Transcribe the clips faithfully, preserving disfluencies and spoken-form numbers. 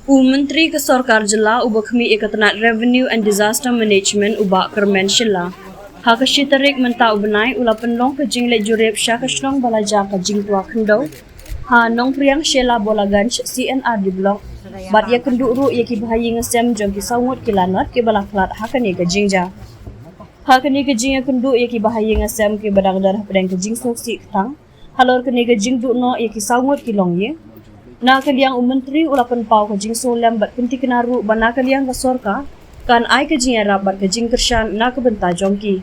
U Myntri ka Sorkar Jylla uba khmih ïa ka tnat Revenue and Disaster Management u Bah Kyrmen Shylla, ha ka shi tarik mynta u bnai u la pynlong ka jingleit jurip sha ka shnong ba la jia ka jingtwa khyndew ha Nongpriang Shella Bolaganj C&RD Block, bad ïakynduh ruh ïa ki bahaïing hasem jong ki saw ngut ki lanot kiba la khlad ha kane ka jingjia. Ha kane ka jingïakynduh ïa ki bahaïing hasem kiba dang don hapdeng ka jingsngewsih kthang halor kane ka jingduh noh ïa ki saw ngut ki longïing, na ka liang u Myntri u la pynpaw ka jingsngewlem bad pyntikna ruh ba na ka liang ka sorkar kan ai ka jingïarap bad ka jingkyrshan na ka bynta jong ki.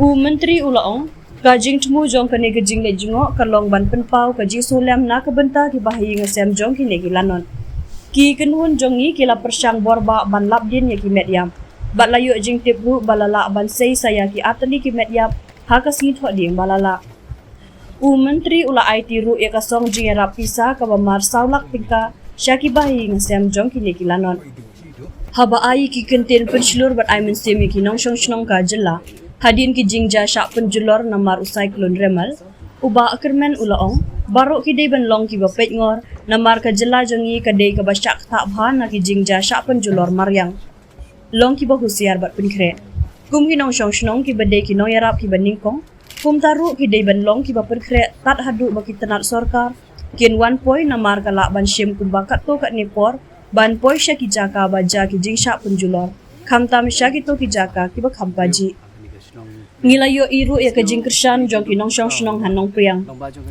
U Myntri u la ong, ka jingthmu jong kane ka jingleit jngoh ka long ban pynpaw ka jingsngewlem na ka bynta ki bahaïing hasem jong kine ki lanot. Ki kynhun jong ngi ki la pyrshang borbah ban lap dien ïa ki met ïap, bad la ïoh jingtip ruh ba la lah ban sei sa ïa ki artylli ki met ïap ha ka sngi Thohdieng ba la lah. U Myntri u la aiti ruh ïa ka song jingïarap pisa kaba mar saw lak tyngka sha ki bahaïing hasem jong kine ki lanot. Haba ai ki kyntien pynshlur bad ai mynsiem ïa ki nongshong shnong ka jylla hadien ki jingjia shah pynjulor namar u Cyclone Remal, u Bah Kyrmen u la ong, baroh ki dei ban long kiba peitngor namar ka jylla jong ngi ka dei kaba shah ktah bha na ki jingjia shah pynjulor mariang. Long kiba husiar bad pynkhreh. Kum ki nongshong shnong kiba dei ki nongïarap kiba nyngkong, kumta ruh ki dei ban long kiba pynkhreh tad haduh ba ki tnat sorkar kin wan poi namar ka lah ban shim kumba katto katne por ban poi sha ki jaka ba jia ki jingshah pynjulor, khamtam sha kito ki jaka kiba kham pajih. Ngi la ïohi ruh ïa ka jingkyrshan jong ki nongshong shnong ha Nongpriang.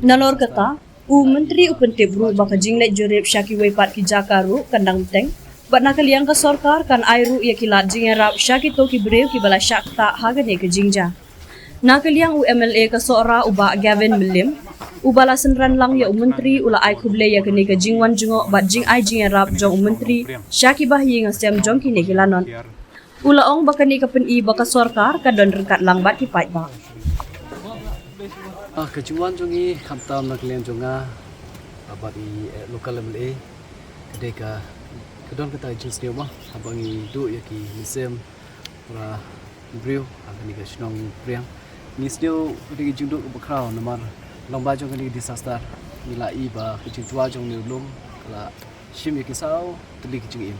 Nalor kata, u Myntri u pyntip ruh ba ka jingleit jurip sha kiwei pat ki jaka ruh kan dang bteng, bad na ka liang ka sorkar kan ai ruh ïa ki lad jingïarap sha kito ki briew kiba la shah ktah ha kane ka jingjia. Na ka liang u MLA ka Sohra u Bah Gavin Mylliem, uba la synran lang ïa u Myntri, u la ai khublei ïa kane ka jingwan jngoh bad jingai jingïarap jong u Myntri sha ki bahaïing hasem jong kine ki lanot. U la ong ba kane ka pyni ba ka sorkar ka don ryngkat lang bad ki paidbah. Ah, ka jingwan jong ngi khamtam na ka liang jong nga, ah, bad i, eh, local MLA, ka dei ka, ka don kata ka jingsniew mo, haba ngi duh ïa ki mynsiem para briew ha kane ka shnong Priang. Ngi sniew ka dei ka jingduh kaba khraw namar lyngba jong kane ka disaster ngi la i ba ka jingtwa jong une u lum ka la shim ïa ki saw tylli ki jingim,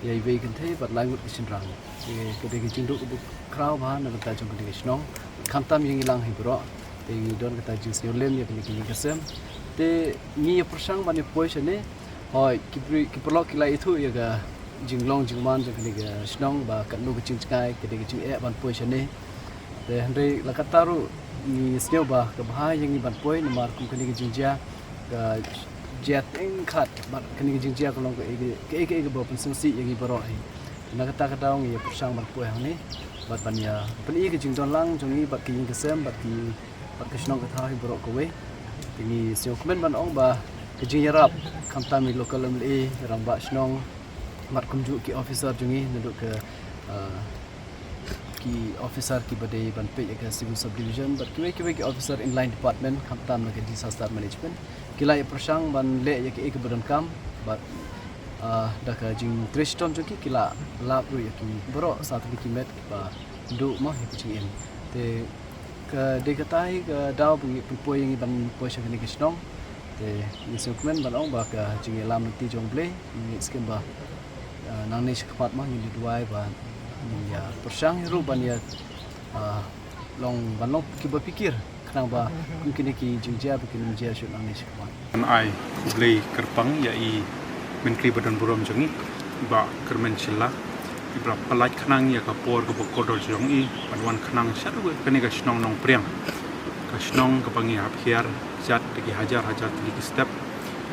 ïa iwei i kynthei bad lai ngut ki shynrang. Te ka dei ka jingduh kaba khraw bha na ka bynta jong kane ka shnong, khamtam ïa ngi lang hi baroh. Te ngi don kata ka jingsniew lem ïa kane ka jingkyrshan. Te ngi ïa pyrshang ban ïa poi shane. Hooid, ki briew, ki paralok ki la ithuh ïa ka jinglong jingman jong kane ka shnong ba katno ka jingjngai, ka dei ka jingeh ban poi shane. Te hynrei la katta ruh ngi sniew ba ka bha ïa ngi ban poi namar kum kane ka jingjia ka jia tyngkhat, bad kane ka jingjia ka long kaei kaei kaba pynsngewsih ïa ngi baroh hi. Na kata ka daw ngi ïa pyrshang ban poi hangne bad ban ïa pyni ka jingdon lang jong ngi bad ka ïing ka sem bad ki, bad ka shnong ka thaw hi baroh kawei. Te ngi sngewkmen ban ong ba ka jingïarap khamtam i local MLA, rangbah shnong, bad kumjuh ki officer jong ngi naduh ka, ah, ki officer kiba dei ban peit ïa ka civil subdivision bad kiwei kiwei ki officer in line department khamtam na ka disaster management ki la ïa pyrshang ban leh ïa kiei kiba donkam bad, ah, da ka jingtrei shitom jong ki ki la lap ruh ïa ki baroh sa tylli ki met kiba duh mo ha ka jingim. Te ka dei kata hi ka daw ba ngi pynpoi ïa ngi ban poi sha kane ka shnong. Te ngi sngewkmen ban ong ba ka jingïalam lynti jong U Blei, ngi ngeit skhem ba, ah, nangne shakhmat ma ngin ïa duwai ba ngin ïa pyrshang hi ruh ban ïa, ah, long ban long kiba phikir khnang ba kum kine ki jingjia ba kin ym jia shuh nangne shakhmat. Ngan ai khublei kyrpang ïa i Myntri ba don burom jong ngi, i Bah Kyrmen Shylla, iba la pyllait khnang ïa ka por kaba kordor jong i ban wan khnang sha kane ka shnong Nongpriang, ka shnong kaba ngi hap hiar jat da ki hajar hajar tylli ki step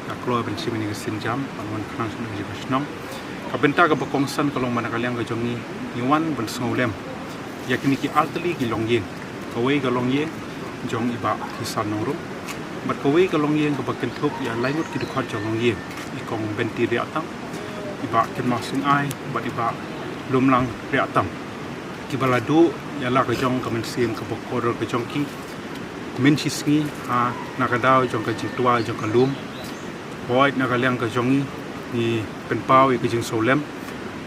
ïa kloi ban shim ïa ka sienjam ban wan khnang sha kane ka shnong. Ka bynta kaba kongsan ka long ba na ka liang ka jong ngi ngi wan ban sngewlem ïa kine ki artylli ki longïing. Kawei ka longïing jong i Bah Kisan Nongrum bad kawei ka longïing kaba kynthup ïa lai ngut ki dkhot jong longïing, i Kong Benti Riahtang, i Bah Kynmaw Syngai bad i Bah Lumlang Riahtang, kiba la duh ïa la ka jong ka mynsiem kaba kordor ka jong ki mynshisngi ha na ka daw jong ka jingtwa jong ka lum. Hooid, na ka liang ka jong ngi ngi pynpaw ïa ka jingsngewlem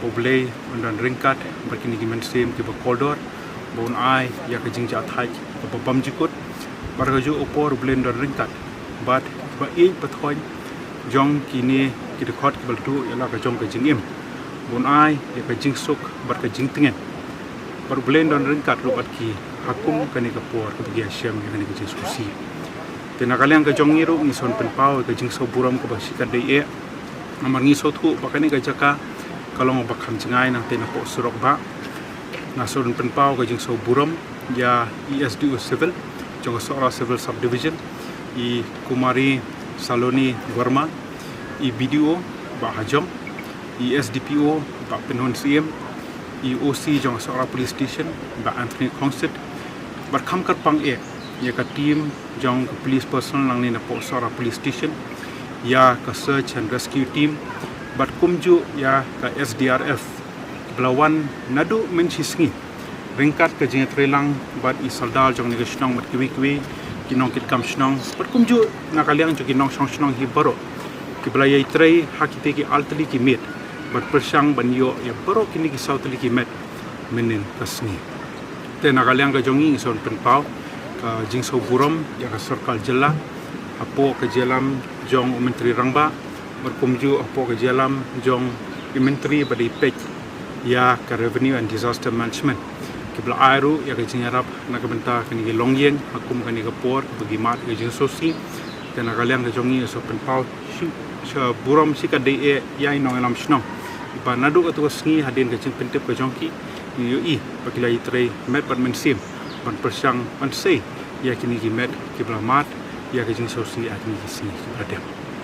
ba U Blei un don ryngkat bad kine ki mynsiem kiba kordor, ba un ai ïa ka jingjahthait kaba bymjukut. Bad ha kajuh ka por U Blei un don ryngkat bad kiba ïeit ba thoiñ jong kine ki dkhot kiba la duh ïa la ka jong ka jingim, bun ai ïa ka jingsuk bad ka jingtngen. Bad U Blei un don ryngkat ruh bad ki ha kum kane ka por kaba ki ïashem ïa kane ka jingsngewsih. Te na ka liang ka jong ngi ruh ngi sa pynpaw ïa ka jingsngewburom kaba shikatdei eh. Namar ngi sngewthuh ba kane ka jaka ka long ba kham jngai nangta napoh surok bah. Nga sa pynpaw ka jingsngewburom ïa i S D O Civil jong ka Sohra Civil Subdivision, i Kumari Saloni Verma, i B D O Bah Hajong, i S D P O Bah Pynhun Syiem, i O C jong ka Sohra Police Station Bah Anthony Khongsit, bad kham kyrpang eh ïa ka team jong ka police personnel nangne napoh Sohra Police Station, ïa ka search and rescue team, bad kumjuh ïa ka S D R F ba la wan naduh mynshisngi ryngkat ka jingïatreilang bad i sordar jong kane ka shnong bad kiwei kiwei ki nongkitkam shnong, bad kumjuh na ka liang jong ki nongshong shnong hi baroh kiba la ïatrei ha kita ki artylli ki met ban pyrshang ban ïoh ïa baroh kine ki sawtylli ki met mynhynnin ka sngi. Te na ka liang ka jong ngi ngi sa pynpaw ka jingsngewburom ïa ka sorkar jylla hapoh ka jingïalam jong u Myntri Rangbah, bad kumjuh hapoh ka jingïalam jong i Myntri ba dei peit ïa ka Revenue and Disaster Management, kiba la ai ruh ïa ka jingïarap na ka bynta kane ka longïing ha kum kane ka por ba ki mad ïa ka jingsngewsih. Te na ka liang ka jong ngi ngi sa pynpaw shi, burom shikatdei eh ïa i nongïalam shnong ba naduh katto ka sngi hadien ka jingpyntip ka jong ki, ngi ïohi ba ki la ïatrei met bad mynsiem ban pyrshang ban sei ïa kine ki met kiba la mad ïa ka jingsngewsih ha kine ki sngi kiba la dep.